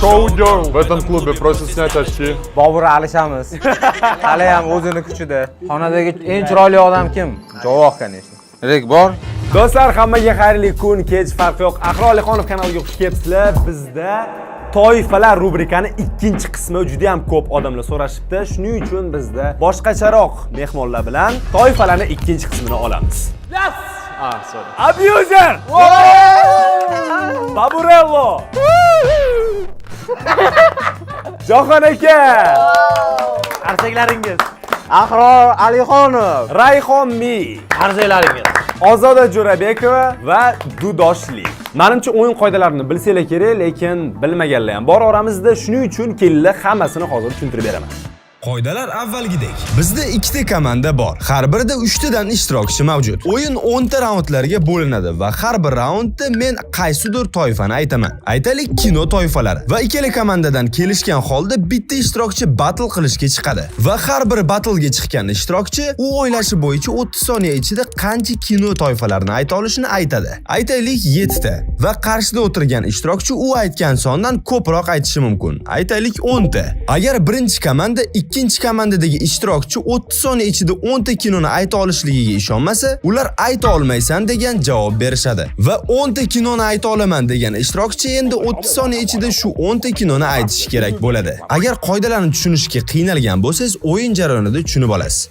Шоу Girl в этом клубе просит снять очки. Bobur alishamiz. Hali ham o'zini kuchida. Xonadagi eng chiroyli odam kim? Javob, конечно. Rek bor. Do'stlar, hammaga xayrli kun, kech farqi yo'q. Ahror Alixonov kanaliga xush kelibsizlar. Bizda toifalar rubrikani ikkinchi qismi, juda ham ko'p odamlar so'rashibdi. Shuning uchun bizda boshqacharoq mehmonlar bilan toifalarni ikkinchi qismini olamiz. Yes! Ah, sorry. Abuser! Baburello! Jahon aka! Qarsaklaringiz. Ahror Alixonov. Rayhon Mi! Qarsaklaringiz. Ozoda Jo'rabekova va Dudoshli. Menimcha, o'yin qoidalarini bilsanglar kerak, lekin bilmaganlar ham bor oramizda. Shuning uchun kelinglar, hammasini hozir tushuntirib beraman. Qoidalar avvalgidek. Bizda ikkita komanda bor. Har birida 3 tadan ishtirokchi mavjud. O'yin 10 ta raundlarga bo'linadi va har bir raundda men qaysidir toifani aytaman. Aytaylik, kino toifalari. Va ikkala komandadan kelishgan holda bitta ishtirokchi battle qilishga chiqadi. Va har bir battlega chiqqan ishtirokchi u o'ylashi bo'yicha 30 soniya ichida qancha kino toifalarini ayta olishini aytadi. Aytaylik, 7 ta. Va qarshida o'tirgan ishtirokchi u aytgan sondan ko'proq aytishi mumkin. Aytaylik, 10 ta. Agar birinchi komanda ikkinchi komandadagi ishtirokchi 30 soniya ichida 10 ta kinoni ayta olishligiga ishonmasa, ular "Ayta olmaysan" degan javob berishadi. Va 10 ta kinoni ayta olaman degan ishtirokchi endi 30 soniya ichida shu 10 ta kinoni aytishi kerak bo'ladi. Agar qoidalarni tushunishga qiynalgan bo'lsangiz, o'yin jarayonida tushunib olasiz.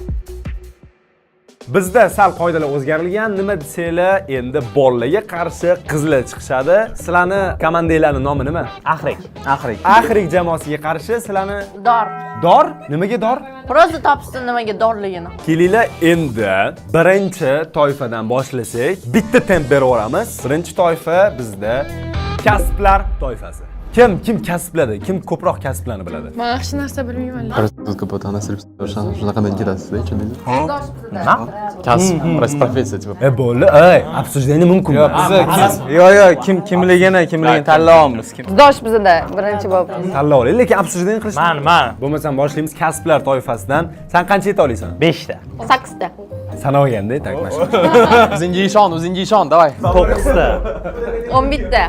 Bizda sal qoidalar o'zgarilgan. Nima desanglar, endi bolalarga qarshi qizlar chiqishadi. Sizlarni komandanglarning nomi nima? Ahrik. Ahrik. Ahrik jamoasiga qarshi sizlarni Dor. Dor? Nimaga dor? Просто topsin nimaga dorligini. Kelinglar, endi birinchi toifadan boshlasak, bitta temp berib yuboramiz. Birinchi toifa bizda kasblar toifasi. Kim kim kasblarda, kim ko'proq kasblarni biladi? Man hech narsa bilmayman. Проститутка потом shunaqadan ketasizda, tushundingizmi? Nima? Kasb, просто профессия, типа. E bo'ldi, ey, обсуждение mumkin. Yo'q, yo'q, yo'q, kim kimligini tanlayapmiz. Kim? Dosh bizada birinchi bo'lib. Tanlab oling, lekin обсуждение qilish. Man. Bo'lmasam boshlaymiz kasblar toifasidan. San qancha ayta olasan? 5 ta. 8 ta. Sanab olganda, так mana shu. O'zingga ishon, o'zingga ishon, давай. 9 ta. 11 ta.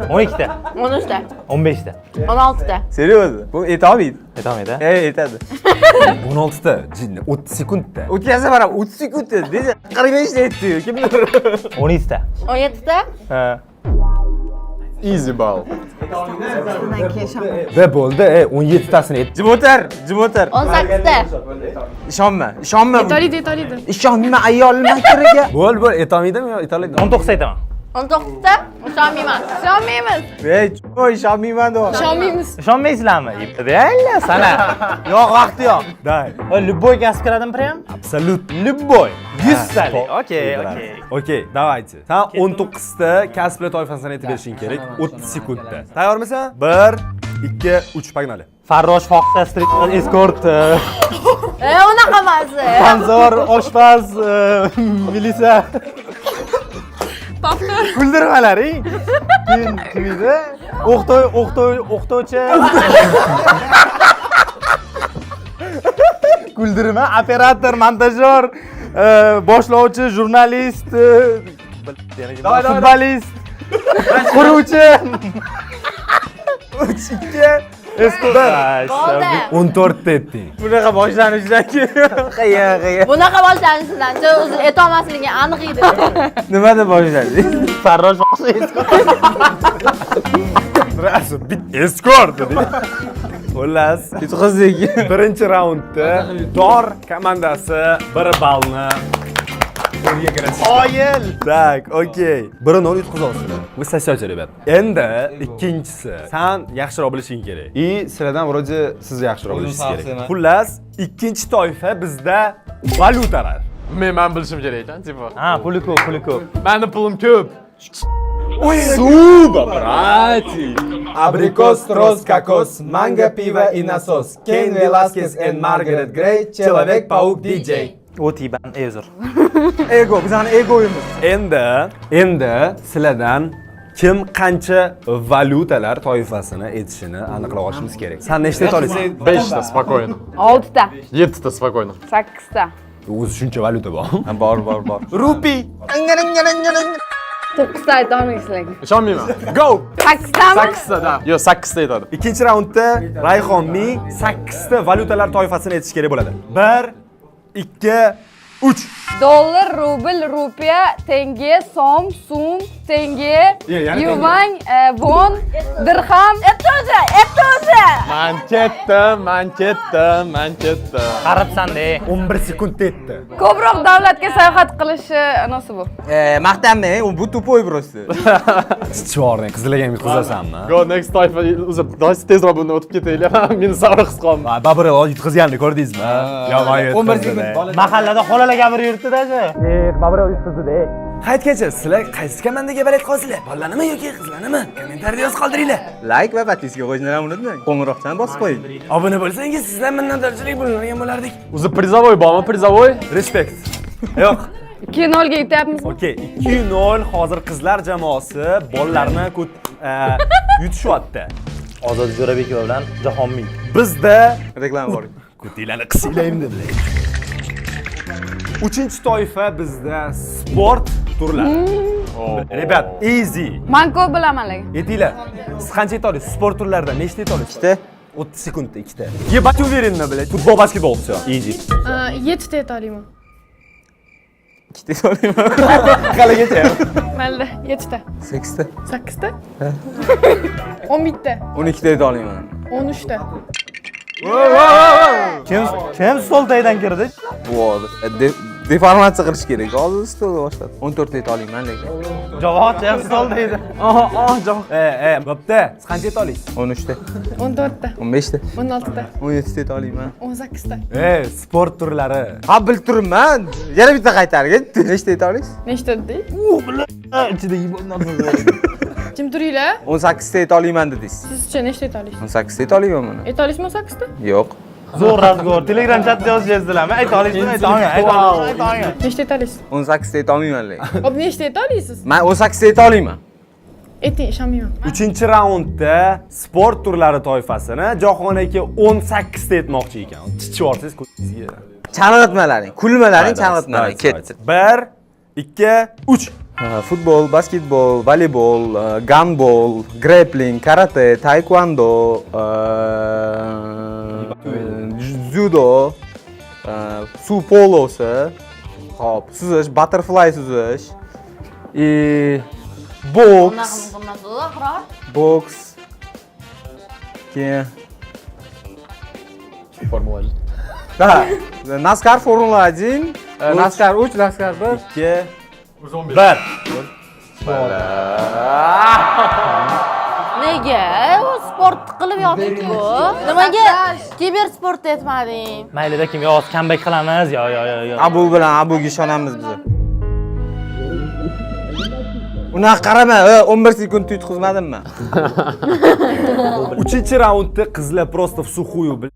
12 ta. 13 ta. 15 ta. 16 ta. Серьезно? Bu aytolmaydi. Aytolmaydi. Ey, aytadi. 16 ta, jinni, 30 sekundda. O'tkazsa mana 30 sekundda dedi. 45 ta aytdi. Kimdir? 17 ta. 17 ta. Ha. Easy ball. Ve bo'ldi, ey, 17 tasini aytdi. Jim o'tir, jim o'tir. 18 ta. Ishonma, ishonma. Aytoliydi, aytoliydi. Ishonma ayol makriga. Bo'l, bo'l, aytolmaydimi yo aytolmaydi? 19 ta aytaman. 19 ta. Ishonmayman. Ishonmaymiz. Ey, ishonmayman deyapti. Ishonmaymiz. Ishonmaysizlarmi? Реально sana. Yo'q, vaqti yo'q. Дай. Любой kasb kiradimi прям? Абсолют. Любой. 100 talik. Okey, okey. Okey, давайте. San 19 ta kasblar toifasini aytib berishing kerak 30 sekundda. Tayyormisan? 1, 2, 3, погнали. Farrosh, fohisha, street eskort, E, unaqa emas. Tanzor, oshpaz, milisa. Повтор. Kuldirmalaring. Keyin kim edi? O'qituvchi. Kuldirma, operator, montajyor, boshlovchi, jurnalist, futbolist, quruvchi. 3, 2, 1. Bo'ldi. 14 ta aytding. Bunaqa boshlanishdan keyin qiyin, qiyin. Bunaqa boshlanishidan o'zi aytolmasligi aniq edi. Nimada boshlandi? Farrosh, fohisha, Сразу bit eskort dedi. Xullas, Yutqizdik. Birinchi raundda Dor komandasi 1 ballni qo'lga kiritishdi. Qoyil. Так, okey. 1-0 yutqizasizlar. Вы сосете, ребят. Endi ikkinchisi. San yaxshiroq bilishing kerak. И sizlardan вроде siz yaxshiroq bilishingiz kerak. Xullas, ikkinchi toifa bizda valyutalar. Men bilishim kerak ekan, типа. Ha, puli ko'p, puli ko'p. Mani pulim ko'p. Суба, братик. Абрикос, трос, кокос, манго, пиво и насос. Кейн Веласкес and Margaret Grey, Человек-паук, DJ. O'tiyban, ey, uzr. Ego, bizani egoyimiz. Endi sizlardan kim qancha valyutalar toifasini aytishini aniqlab olishimiz kerak. San nechta ayta olasan? 5 ta спокойно. 6 ta. 7 ta спокойно. 8 ta. O'zi shuncha valyuta bormi? Bor, bor, bor. Rupi. 9 ta ayta olmaysiz lekin. Ishonmayman. Go! 8 tami? 8 ta, da. Yo'q, 8 ta aytadi. Ikkinchi raundda Rayhon Mi 8 ta valyutalar toifasini aytish kerak bo'ladi. 1 2 3. Dollar, rubl, rupiya, tenge, so'm, so'm, tenge, yana yuan, won, dirham. Aytdi o'zi, aytdi o'zi. Man ketdim, man ketdim, man ketdim. Qarabsan-de. 11 sekundda aytdi. Ko'proq davlatga sayohat qilishi anasi bu. Maqtanmang, u bu тупой просто. Chichvorning qizlarga ham yutqizasanmi? Go next toifa o'zi давайте tezroq bundan o'tib ketaylik. Meni sag'ri his qoldi. Babur yutqizganini ko'rdingizmi? Yomon 11 yutqizdi. sekund. Mahallada xolalar gapirib yuribdi даже. Babur yutqizdi-da. Qaytgacha sizlar qaysi komandaga болеть qilasizlar? Bolalarnimi yoki qizlarnimi? Kommentariyada yozib qoldiringlar. Like va подписка qo'yishni ham unutmang. Qo'ng'iroqchani bosib qo'ying. Obuna bo'lsangiz sizlar minnatdorchilik bildirgan bo'lardik. O'zi призовой bormi? Призовой? Respekt. Yo'q. 2-0 ga yutyapmizmi? Okey, 2-0 hozir qizlar jamoasi bolalarni yutishyapti. Ozoda Jo'rabekova bilan Jahonmi. Bizda Reklama bor. Kutinglarni qisinglar endi. Uchinchi toifa bizda sport turlari. Ребят, easy. Man ko'p bilaman lekin. Aytinglar. Siz qancha ayta olasiz? Sport turlaridan nechta ayta olasiz? Ikkita. 30 sekundda ikkita. Ебать уверенно, блядь. Futbol, basketbol, все. Easy. 7 ta ayta olaman. Ikkita olayman. Haligacha. Mayli, 7 ta. 8 ta. 8 ta? 11 ta. 12 ta ayta olaman. 13 ta. Kim stol tagidan kirdi? Bu hozir deformatsiya qilish kerak. Hozir stolga boshladi. 14 ta ayta olaman lekin. Javob ham stol tagida. Aha, ah, javob. Bo'pti. Siz qancha ayta olasiz? 13 ta. 14 ta. 15 ta. 16 ta. 17 ta ayta olaman. 18 ta. Sport turlari. Ha, bilib turibman. Yana bitta qaytargin. Nechta ayta olasiz? Nechta dedik? Ichida Jim turinglar. 18 ta ayta olaman dedingiz. Sizcha nechta ayta olasiz? 18 ta ayta olaman buni. Ayta olasizmi 18 ta? Yo'q. Zo'r разговор. Telegram chatda yozishyapsizlarmi? Ayta olasizmi? Ayta olmayman. Ayta olmayman. Ayta olmayman. Nechta ayta olasiz? 18 ta ayta olmayman lekin. Hop, nechta ayta olasiz? Men 18 ta ayta olaman. Ayting, ishonmayman. Uchinchi raundda sport turlari toifasini Jahon aka 18 ta aytmoqchi ekan. Chichib yuborsangiz ko'zingizga. Chalg'itmalaring, kulmalaring, chalg'itmalaring. Ketdi. 1 2 3. Futbol, basketbol, voleybol, gandbol, grappling, karate, taekwondo, dzyudo, suv polosi, hop, suzish, butterfly suzish, и boks, boks, keyin Formula 1. Да, NASCAR Formula 1, NASCAR 3, NASCAR 1. 2 1. Nega? U sport qilib yotibdi bu. Nimaga kibersport aytmading? Maylida kim yoz comeback qilamiz. Yo yo yo yo. Abu bilan Abuga ishonamiz biz. Unaqa qarama, 11 sekund yutqizmadimmi? Uchinchi raundda qizlar просто в сухую, бля.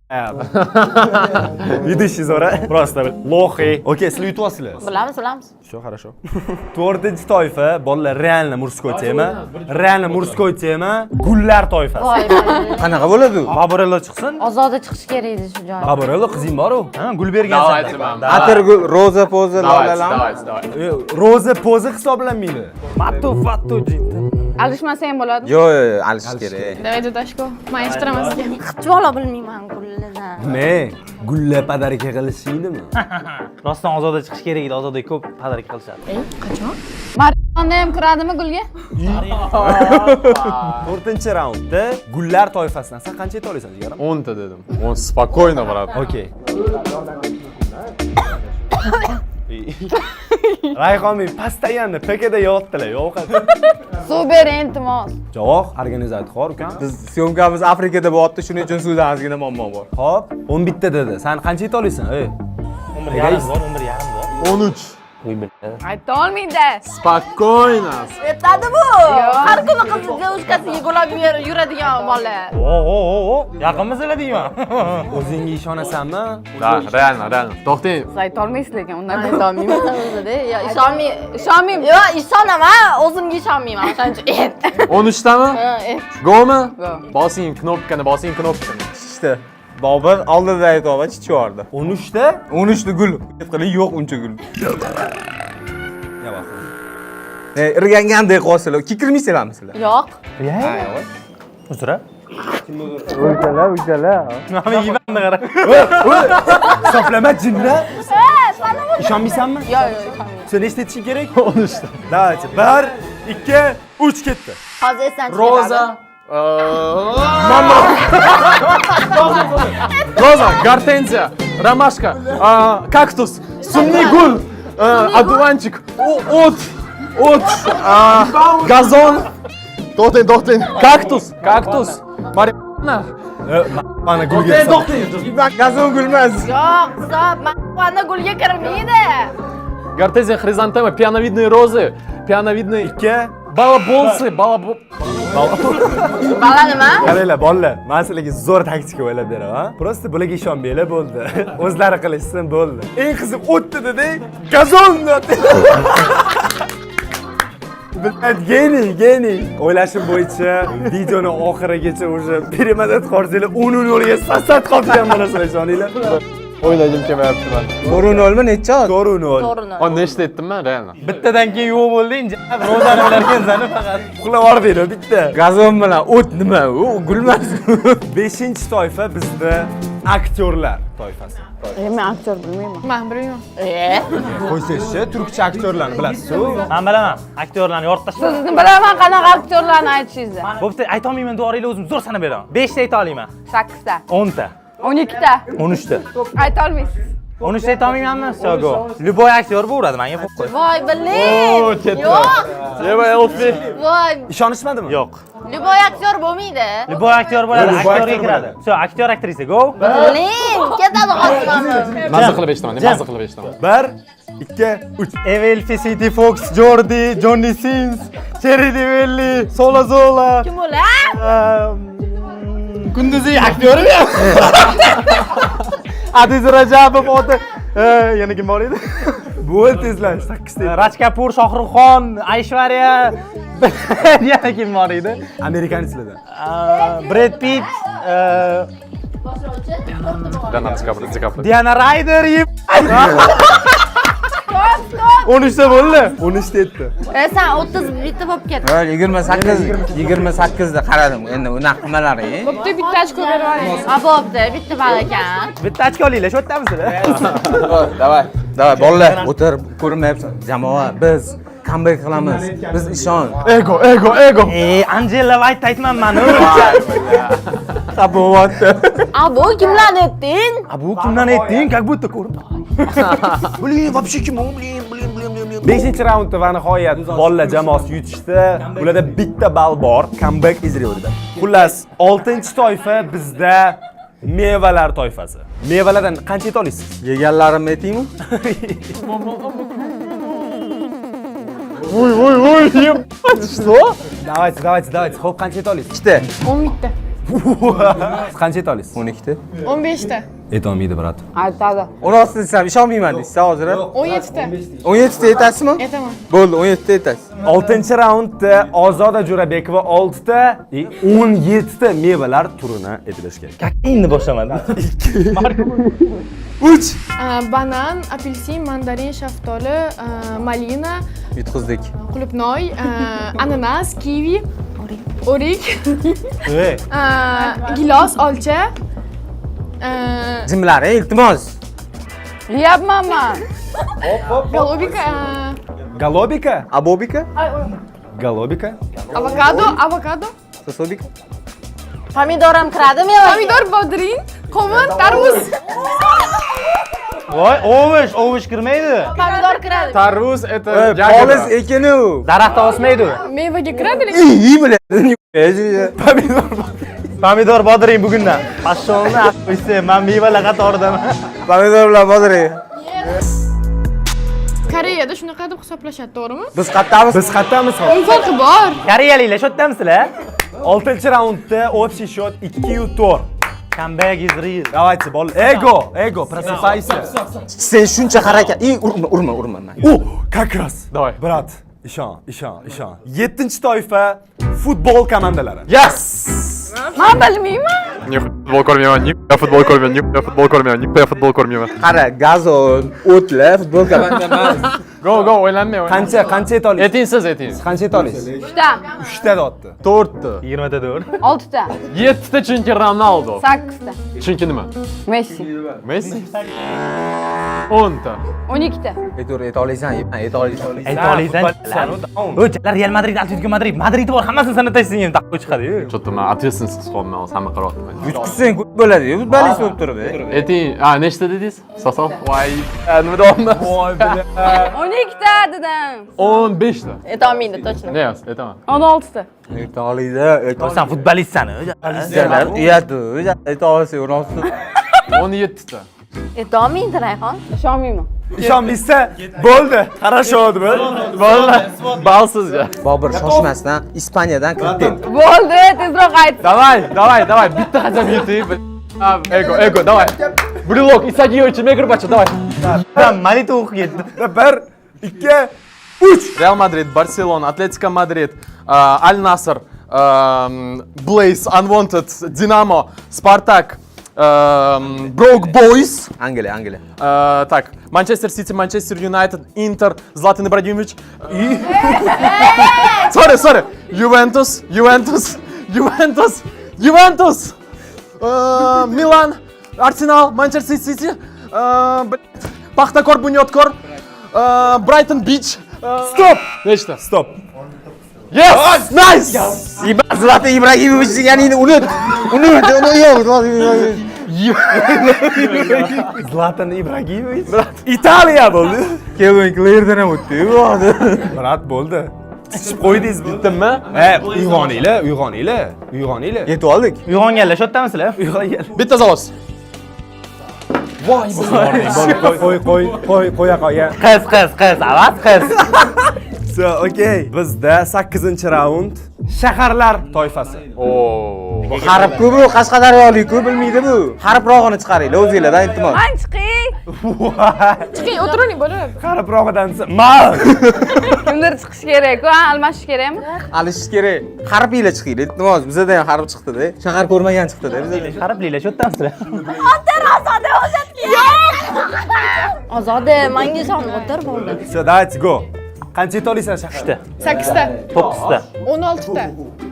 Ведущий zo'ra. Просто лохи. Okey, sizlar yutyapsizlar. Bilamiz, bilamiz. Все хорошо. To'rtinchi toifa bolalar реально мужской тема. Реально мужской тема. Gullar toifasi. Voy. Qanaqa bo'ladi u? Baburello chiqsin. Ozoda chiqish kerak edi shu joyga. Baburello qizing bor-u. Ha, gul bergansan. Давайте, man. Atirgul, roza poza, Давайте, lolalar. давайте, давайте. Roza poza hisoblanmaydi. Matu fatu jinti. Alishmasa ham bo'ladi. Yo'q, yo'q, yo'q, alishish kerak. Давай, Dudashko. Man eshittiraman sizga. Hech bola bilmayman gullardan. Ne? Gullar подарка qilishingdimi? Rostdan Ozoda chiqish kerak edi. Ozoda ko'p подарка qilishadi. Ey, qachon? Marionda ham kiradimi gulga? To'rtinchi raundda gullar toifasidan sen qancha ayta olasan, jigarim? 10 ta dedim. 10 спокойно, брат. Okey. Rayhonbek постоянно PKda yotdilar, yo'q. Suv bering, iltimos. Javob organizator ukam. Biz съёмка miz Afrikada bo'lyapti, shuning uchun suvda ozgina muammo bor. Hop, 11 ta dedi. Sen qancha ayta olasan? Ey. 11 yarim bor, 11 yarim bor. 13. Uy bitta. Ayta olmaydi. Спокойно. Aytadi bu. Har kuni qiz девушка siga gul olib yuradigan bola. O, o, o, o. Yaqinmisizlar deyman. O'zingga ishonasanmi? Да, реально, реально. To'xtang. Siz ayta olmaysiz lekin undan Ayta olmayman o'zida. Yo, ishonmay, Ishonmayman. Yo'q, ishonaman, o'zimga ishonmayman. O'shaning uchun et. 13 tami? Ha, et. Go'mi? Go. Bosing knopkani, bosing knopkani. Chichdi. Bobur oldida aytyapman, chichib yubordi. 13 ta? 13 ta gul. Qilib yo'q uncha gul. Ya bak. Irgangandek qilyapsizlar. Kekirmaysizlarmi sizlar? Yo'q. Uzra. Uchala. Mana yivanni qara. Hisoblama jinni. Ishonmaysanmi? Yo'q, yo'q, ishonmayman. Sen nechta aytishing kerak? 13 ta. Давайте. 1 2 3 ketdi. Hozir esdan chiqib Roza. Mama. Роза, гортензия, ромашка, кактус, sumli gul, одуванчик, o't, o't, gazon. To'xtang, to'xtang. Кактус, кактус. Marihuana. Mana gulga. To'xtang. Gazon gulmas. Yo'q, hisob, marihuana gulga kirmaydi. Гортензия, хризантема, пиановидные розы, пиановидные 2 балаболцы, балабо. Bala nima? Qaranglar, bolalar, men sizlarga zo'r taktika o'ylab beraman. Просто bularga ishonmanglar bo'ldi. O'zlari qilishsin bo'ldi. Eng qiziq o'tdi dedi, gazon dedi. Блядь, гений, гений. O'ylashim bo'yicha videoni oxirigacha уже перемотать qorsanglar 10-0 ga сосать qolgan bo'lasizlar, ishoninglar. O'ylagim kelmayapti man. 4-0 mi necha? 4-0. To'g'ri. O nechta aytdim man реально? Bittadan keyin yo'q bo'ldi, Rozani bilarkansan faqat. Uxlab yubordinglar bitta. Gazon bilan o't nima? U gulmas. 5-toifa bizda aktyorlar toifasi. Men aktyor bilmayman. Man bilmayman. E? Qo'ysangizchi, turkcha aktyorlarni bilasiz-ku. Men bilaman, aktyorlarni yoritib tashladim. Sizni bilaman qanaqa aktyorlarni aytishingizni. Bo'pti, aytolmayman devoringlar, o'zim zo'r sanab beraman. 5 ta ayta olaman. 8 ta. 10 ta, 12 ta. 13 ta. Ayta olmaysiz. 13 ta aytolmaymanmi? Всё, go. Любой aktyor bo'laveradi, menga qo'y. Voy, блин. Ketdi. Yo'q. Yeva Elfi. Voy, Ishonishmadimi? Yo'q. Любой aktyor bo'lmaydi. Любой aktyor bo'ladi, Любой aktyorga aktyor kiradi. bo'ladi. Всё, aktyor, aktrisa, go. Блин, ketadi hozir mana. Mazza qilib eshitaman, mazza qilib eshitaman. 1 2 3. Evelfi, City Fox, Jordi, Johnny Sins, Cherry Divelli, Sola Zola. Kim ular? Kunduzi aktyori ham. Adiz Rajabov oti. Yana kim bor edi? Bo'l tezlash, 8 ta. Raj Kapur, Shohruxxon, Aishwarya. Yana kim bor edi? Американец lardan. Brad Pitt, Boshlovchi. Leonardo DiCaprio, DiCaprio. Diana Ryder. 13 ta bo'ldi. 13 ta etdi. E, sen 31 ta bo'lib ketdi. Ha, 28 28 da qaradim. Endi unaqa qilmalaring. Bo'pti, bitta ochko berib yuboring. Ha, bo'pti, bitta bal ekan. Bitta ochko olinglar, shu yerdamisizlar? Давай, давай, bolalar, o'tir, ko'rinmayapsan. Jamoa, biz comeback qilamiz. Biz ishon. Ego, ego, ego. E, Angela White aytmanman. Bo'lyapti. A, bu kimlarni aytding? A bu kimdan aytding? Как будто ko'rib. Блин, вообще kim u? Блин, блин, блин, блин, блин. 5 raundda va nihoyat bolalar jamoasi yutishdi. Ularda bitta ball bor. Comeback is real dedi. Xullas, 6-toifa bizda mevalar toifasi. Mevalardan qancha ayta olasiz? Yeganlarimni aytaymi? Voy, voy, voy, что? Давайте, давайте, давайте. Xo'p, qancha ayta olasiz? Ikkita. 11 ta. Qancha ayta olasiz? 12 ta. 15 ta. Aytolmaydi, брат. Aytadi. 16 desam ishonmayman deysiz hozir. 17 ta. 17 ta aytasizmi? Aytaman. Bo'ldi, 17 ta aytasiz. 6-raundda Ozoda Jo'rabekova 6 ta, 17 ta mevalar turini aytib berish kerak. Endi boshlamadim. 3 Banan, apelsin, mandarin, shaftoli, malina, Yutqizdik. qulupnoy, ananas, kivi, o'rik, Ey, gilos, olcha, Jimlar, ey, iltimos. Yeyapman man. голубика, Голубика? Abobika? Голубика? avokado, avokado, Sosobika? Pomidor ham kiradi mevaga. pomidor, bodring, qovun, tarvuz. Voy, овощ, овощ kirmaydi. Pomidor kiradi. Tarvuz это Poliz ягода. ekinu. Daraxtda o'smaydi u. Mevaga kiradi lekin. Iyi biladi. Pomidor, bodring bugundan. Pashshonni qo'ysa, men mevalar qatoridaman. Pomidor bilan bodring. Koreyada shunaqa deb hisoblashadi, to'g'rimi? Biz qayerdamiz? Biz qayerdamiz hozir? Nima farqi bor? Koreyaliklar shu yerdamisizlar? 6-raundda общий счет 2-4. Comeback is real. Давайте, bol. Ego, ego, просыпайся. Sen shuncha harakat. Ey, urma, urma, urma. O, как раз. Давай. Брат, ishon, ishon, ishon. 7-toifa futbol komandalari. Yes! Man bilmayman. Ni futbol ko'rmayman, ni futbol ko'rmayman, ni futbol ko'rmayman, ni futbol ko'rmayman. Qara, gazon, o'tlar, futbol komanda emas. Go, go, o'ylanmay, o'ylanmay. Qancha, qancha ayta olasiz? Ayting siz, ayting. Qancha ayta olasiz? Uchta, 3 ta deyapti. 4 ta. 20 ta to'g'ri. oltita, 7 ta chunki Ronaldo. sakkizta. Chunki nima? Messi. Messi. 10 ta. 12 ta. Aytaver, ayta olasan, ayta olasan. Ayta olasan. O'chalar Real Madrid, Atletico Madrid, Madrid bor, hammasini sanatashsin ham taqqa chiqadi-yu. Что-то man ответственность qilyapman, hozir hamma qarayapti. Yutqizsang ko'p bo'ladi-yu, futbolist bo'lib turib. Ayting, a, nechta dedingiz? Sasol. Voy, nima deyapman? Voy, бля. 12 ta dedim. 15 ta. Aytolmaydi, точно. Ne yaz, aytaman. 16 ta. Ayta oladi, ayta Sen futbolistsan. oladi. Uyat, ayta olsa, 16 ta. 17 ta. Aytolmaydi, Rayhon. Ishonmayman. Ishonmaysa, bo'ldi. Хорошо deb. Bo'ldi. Balsiz ya. Bobur shoshmasdan Ispaniyadan kirib ket. Bo'ldi, tezroq ayt. Давай, давай, давай, bitta хотя бы yutib. Ego, ego, давай. Брелок, Исагиевич, Мегрбача, давай. Malita o'qib ketdi. 1 2 3. Реал Мадрид, Барселона, Атлетико Мадрид, Аль Наср, Blaze, Unwanted, Динамо, Спартак, Broke Boys, Angliya, Angliya. Так, Манчестер Сити, Манчестер Юнайтед, Интер, Златан Ибрагимович и... Sorry, sorry. Ювентус, Ювентус, Ювентус, Ювентус, Милан, Арсенал, Манчестер Сити, блядь, Пахтакор, Бунёткор, Брайтон Бич. Стоп! Nechta? Стоп. Yes! Nice! Zlatan Ibrahimovich deganingni unut. Unut, uni yo'q, Zlatan Ibrahimovich. Zlatan Ibragimovich. Italiya bo'ldi. Kelvin Klerdan ham o'tdi-yu bu hozir. Брат, bo'ldi. Tichib qo'ydingiz. Bitdimmi? E, uyg'oninglar, uyg'oninglar, uyg'oninglar. Yetib oldik. Uyg'onganlar shu yerdamisizlar? Uyg'onganlar. Bitta zavod. Voy, qo'y, qo'y, qo'y, qo'ya qo'ya. Qiz, qiz, qiz, avaz qiz. So, okay. Bizda 8-raund shaharlar toifasi. Oo. Harf-ku bu, Qashqadaryolik-ku, bilmaydi bu. Harfrog'ini chiqaringlar o'zinglardan, iltimos. Man chiqing. Chiqing, o'tiring, bo'laveradi. Harfrog'idan desa, mal. Kimdir chiqishi kerak-ku, ha, almashish kerakmi? Alishish kerak. Harfinglar chiqinglar, iltimos. Bizada ham harf chiqdi-da. Shahar ko'rmagan chiqdi-da bizada. Harflilar shu yerdamisizlar? Ozoda, menga ishonib o'tir, bo'ldi. So, давайте go. Qancha ayta olasan shahar? 3 ta, 8 ta, 9 ta, 16 ta,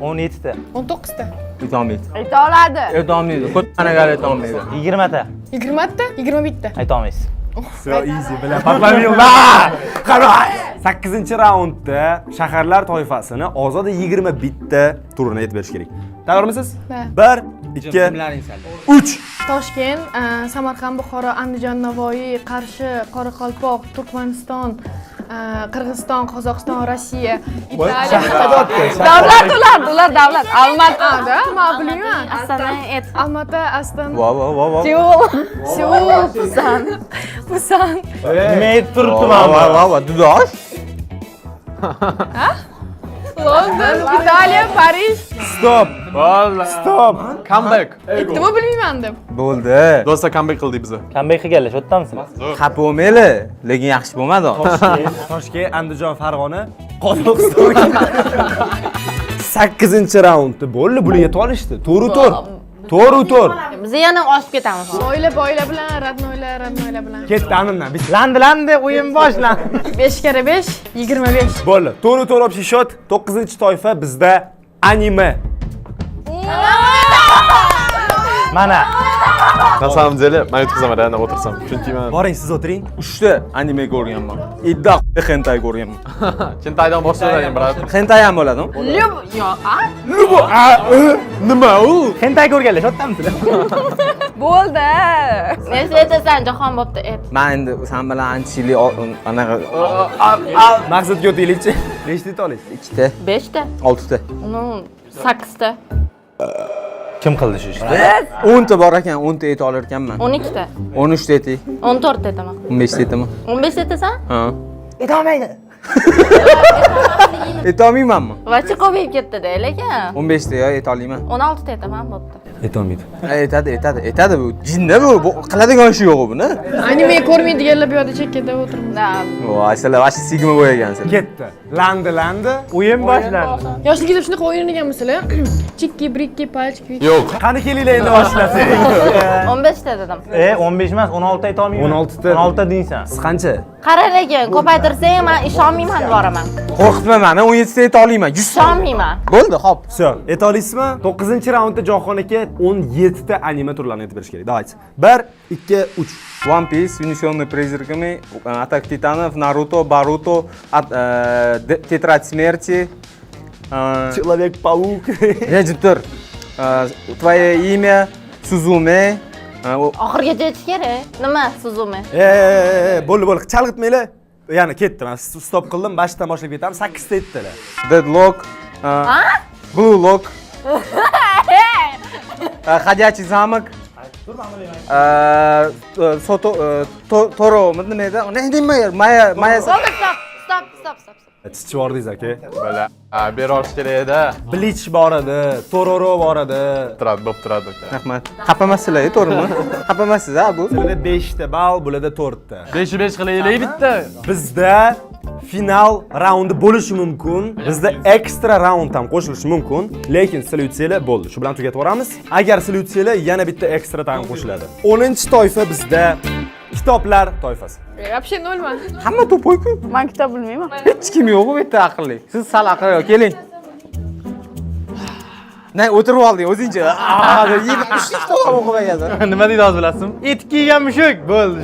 17 ta, 19 ta, Aytolmaydi. Ayta oladi. Aytolmaydi. Ko'tanagal aytolmaydi. 20 ta. 20 ta, 21 ta. Ayta olmaysiz. So easy bilan подловил. Qara. 8-raundda shaharlar toifasini Ozoda 21 ta turini aytib berish kerak. Tayyormisiz? Ha. 1 2 3. Toshkent, Samarqand, Buxoro, Andijon, Navoiy, Qarshi, Qoraqalpoq, Turkmaniston, Qirg'iziston, Qozog'iston, Rossiya, Italiya. Davlat ular, ular davlat. Almaty. Da, man bilmayman. Astana ayt. Almaty, Astana, Vo, vo, vo, vo. Seul. Seul, Pusan. Pusan. Nima aytib turibdi Vo, mana vo, vo, vo. Dudosh. London, Italiya, Parij. Stop. Bo'ldi. Stop. Comeback. Aytdim-ku bilmayman deb. Bo'ldi. Do'stlar, comeback qildik biz. Comeback qilganlar shu yerdamisizlar? Xafa bo'lmanglar, lekin yaxshi bo'lmadi. Toshkent, Andijon, Farg'ona, Qozog'iston. 8-raundda bo'ldi, bular yetib olishdi. To'g'ri to'rt. To'g'ri to'rt. Biz yana oshib ketamiz hozir. Boyla boyla bilan, родной lar, родной lar bilan. Ketdi anundan. Bitta. Landi, landi, o'yin boshlandi. 5 karra 5, 25. Bo'ldi. To'g'ri to'rt общий счет. 9-toifa bizda anime. Mana. На самом деле, men yutqizaman, реально o'tirsam. Chunki men Boring, siz o'tiring. 3 ta anime ko'rganman. Idda hentai ko'rganman. Chintaydan boshlayman, брат. Hentai ham bo'ladimi? Lyub, yo, a? Nima u? Hentai ko'rganlar shu yerdamisizlar? Bo'ldi. Nechta aytasan, Jahon bo'pti, ayt. Men endi sen bilan ancha yillik anaqa Maqsadga o'taylikchi. Nechta ayta olasiz? 2 ta, 5 ta. 6 ta. Ну, 8 ta. Kim qildi shu ishni? 10 ta bor ekan, 10 ta ayta olar ekanman. 12 ta. 13 ta aytay, 14 ta aytaman. 15 ta aytaman. 15 ta aytasan? Ha. Aytolmaydi. Nimaniligini Aytolmaymanmi? Вообще ko'payib ketdi-da, lekin. 15 ta yo aytolmayman. 16 ta aytaman, bo'pti. Aytolmaydi. Aytadi, aytadi, aytadi bu. Jinda bu. Bu qiladigan ishi yo'q buni. Anime ko'rmaydiganlar bu yoqda chekkada o'tiribmiz. Да. Voy, sizlar вообще sigma bo'yagansiz. Ketdi. Landi, landi. O'yin boshlandi. Yoshligida shunaqa o'yin o'ynaganmisizlar? Chikki, brikki, pachki. Yo'q. Qani kelinglar endi boshlasak. 15 ta dedim. E, 15 emas, 16 ayta olmayman. 16 ta. 16 ta deysan. Siz qancha? Qara lekin, ko'paytirsang men ishonmayman boraman. Qo'rqitma meni, 17 ta ayta olmayman. 100 Ishonmayman. Bo'ldi, hop. Всё, ayta olasizmi? 9-raundda Jahon aka 17 ta anime turlarini aytib berish kerak. Давайте. 1 2 3. One Piece, Унесенные призраками, Атака Титанов, Наруто, Боруто, Тетрадь смерти. Человек-паук. Rejim tur. Твое имя, Suzume. Oxirigacha aytish kerak. Nima Suzume? E, bo'ldi, bo'ldi. Chalg'itmanglar. Yana ketdi. Men stop qildim, boshdan boshlab ketamiz. 8 ta aytdilar. Deadlock, Blue Lock, Ходячий замок. Soto, Toro, nima edi? Ne nima? Maya, Maya. Bo'ldi, stop, stop, stop, stop. Chichib yubordingiz aka. Бля, bera olish kerak edi. Bleach bor edi, Tororo bor edi. Turadi, bo'lib turadi aka. Rahmat. Xafa emassizlar, to'g'rimi? Xafa emassiz, ha bu? Sizlarda 5 ta ball, bularda 4 ta. 5 5 qilaylik bitta. Bizda final raundi bo'lishi mumkin. Bizda ekstra raund ham qo'shilishi mumkin. Lekin sizlar yutsanglar bo'ldi. Shu bilan tugatib yuboramiz. Agar sizlar yutsanglar, yana bitta ekstra taym qo'shiladi. 10-toifa bizda kitoblar toifasi. Вообще nolman. Hamma тупой-ku. Man kitob bilmayman. Hech kim yo'q bu yerda aqlli. Siz sal aqlli, keling. Ne o'tirib olding o'zingcha. Aa, deb yeb uchta kitob o'qib olgansan. Nima deydi hozir bilasizmi? Etik kiygan mushuk bo'ldi.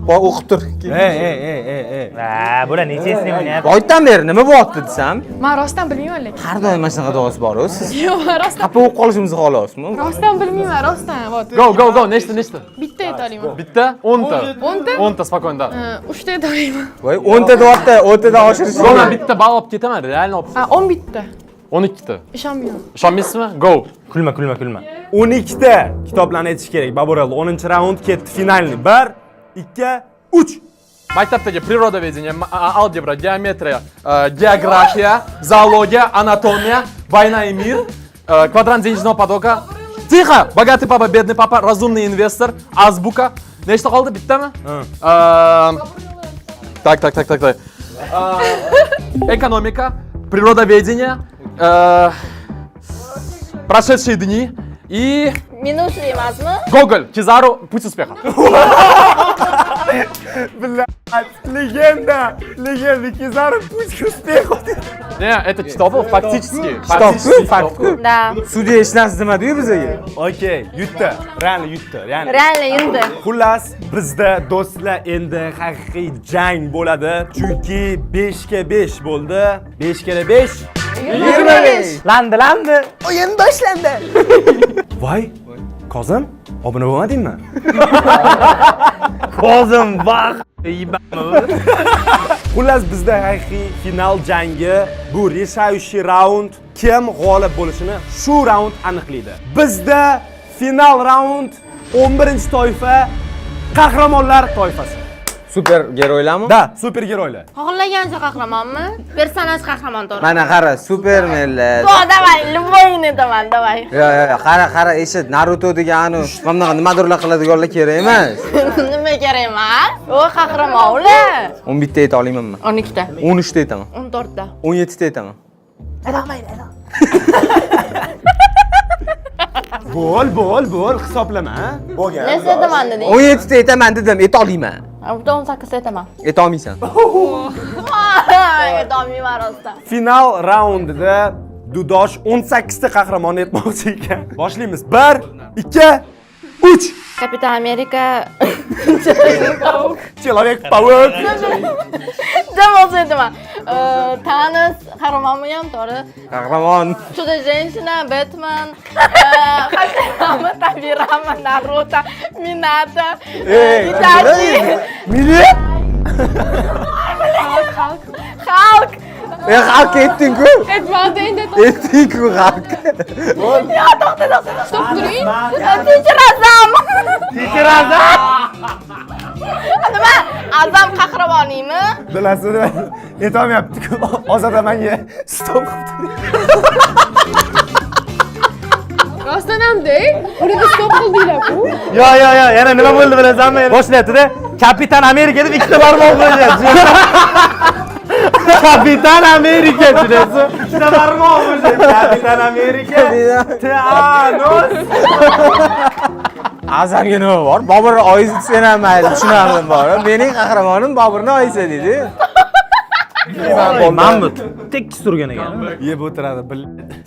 Voy, o'qib tur. Ey, ey, ey, ey, ey. Ha, bular nechasini o'ynayapti? Boydan beri nima bo'lyapti desam, Man rostdan bilmayman lekin. har doim mana shunaqa duosi bor-ku siz. Yo'q, man rostdan Xafa bo'lib qolishimizni xohlayapsizmi? rostdan bilmayman, rostdan. Вот. Go, go, go. Nechta, nechta? Bitta ayta olaman. Bitta, 10 ta. 10 ta? 10 ta, спокойно, да. 3 ta ayta olaman. Voy, 10 ta deyapti, 10 tadan oshirish. Go, men bitta ball olib ketaman, реально olib. Ha, 11 ta. 12 ta. Ishonmayman. Ishonmaysizmi? Go. Kulma, kulma, kulma. 12 ta kitoblarni aytish kerak. Baburello 10-raund ketdi finalni. 1 2 3. Maktabdagi природоведение, algebra, geometriya, geografiya, zoologiya, anatomiya, война и мир, квадрант денежного потока. Тихо! Богатый папа, бедный папа, разумный инвестор, азбука. Nechta qoldi? Bittami? Так, так, так, так, так. Экономика, природоведение, прошедшие дни и Минувший emasmi? Гоголь, Кизару, путь успеха. Легенда! Легенда Кизару путь к успеху. Не, это читал фактически. Kitobku, faktku. Да. Sudya hech narsa demadi-yu bizga. Okey, yutdi. Реально yutdi. Ya'ni Реально yutdi. Xullas, bizda do'stlar endi haqiqiy jang bo'ladi. Chunki 5 ga 5 bo'ldi. 5 ga 5 25. Landi, landi. Voy, Kozim, obuna bo'lmadingmi? Kozim vaq. Xullas, bizda haqiqiy final jangi, bu решающий raund, kim g'olib bo'lishini shu raund aniqlaydi. Bizda final raund 11-toifa qahramonlar toifasi. Super geroylarmi? Да, super geroylar. Xohlagancha qahramonmi? Personaj qahramon to'g'ri. Mana qara, Supermenlar. Go, давай, любой ni aytaman, давай. Yo, yo, yo, qara, qara, eshit, Naruto degan anu, mana bunaqa nimadirlar qiladiganlar kerak emas. Nima kerak emas? U qahramon ular. 11 ta ayta olamanmi? 12 ta. 13 ta aytaman. 14 ta. 17 ta aytaman. Bo'l, bo'l, bo'l, hisoblama. Bo'lgan. Nechta aytaman deding? 17 ta aytaman dedim, ayta olmayman. Bitta 18 ta aytaman. Ayta olmaysan. Aytolmayman rostdan. Final raundida Dudosh 18 ta qahramonni aytmoqchi ekan. Boshlaymiz. 1 2 3. Kapitan Amerika. Человек паук. Jim bo'lsa aytaman. Thanos qahramonmi ham to'g'ri. Qahramon. Чудо женщина, Batman, Hashirama, Tabirama, Naruto, Minata, Itachi, Millet. Hulk. E, Hulk aytding-ku. Aytmadi endi. Aytding-ku Hulk. Ya, to'xta, to'xta. Stop turing. Teacher Azam. Teacher Azam. Nima? Azam qahramoningmi? Bilasizmi? Aytolmayapti-ku. Ozoda menga stop qilib Rostdan hamda, uni stop qildinglar-ku. Yo, yo, yo, yana nima bo'ldi bilasanmi? Boshlayapti-da, Kapitan Amerika deb ikkita barmoq qo'yadi. Kapitan Amerika tushunasiz? Ikkita barmoq o'sha. Kapitan Amerika. Thanos. Azamga nima bor? Bobur oyisi sen ham mayli, tushunardim bor. Mening qahramonim Boburni oyisi dedi. Mamut tekis turgan ekan. Yeb o'tiradi.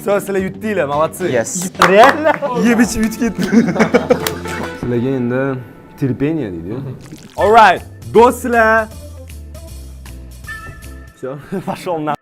Всё, sizlar yutdinglar, молодцы. Yes. Реально? Yeb ichib yutib ketdi. Sizlarga endi терпение deydi. All right, do'stlar. Всё, пошел на.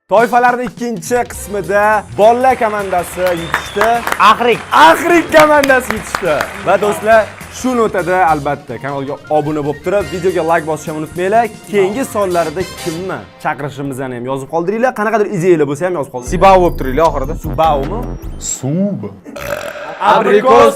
Toifalarning ikkinchi qismida bolalar komandasi yutishdi. Axrik. Axrik komandasi yutishdi. Va do'stlar, shu notada albatta kanalga obuna bo'lib turib, videoga like bosishni ham unutmanglar. Keyingi sonlarida kimni chaqirishimizni ham yozib qoldiringlar. Qanaqadir ideyalar bo'lsa ham yozib qoldiringlar. Sibao bo'lib turinglar oxirida. Subaumi? Sub. Abrikos.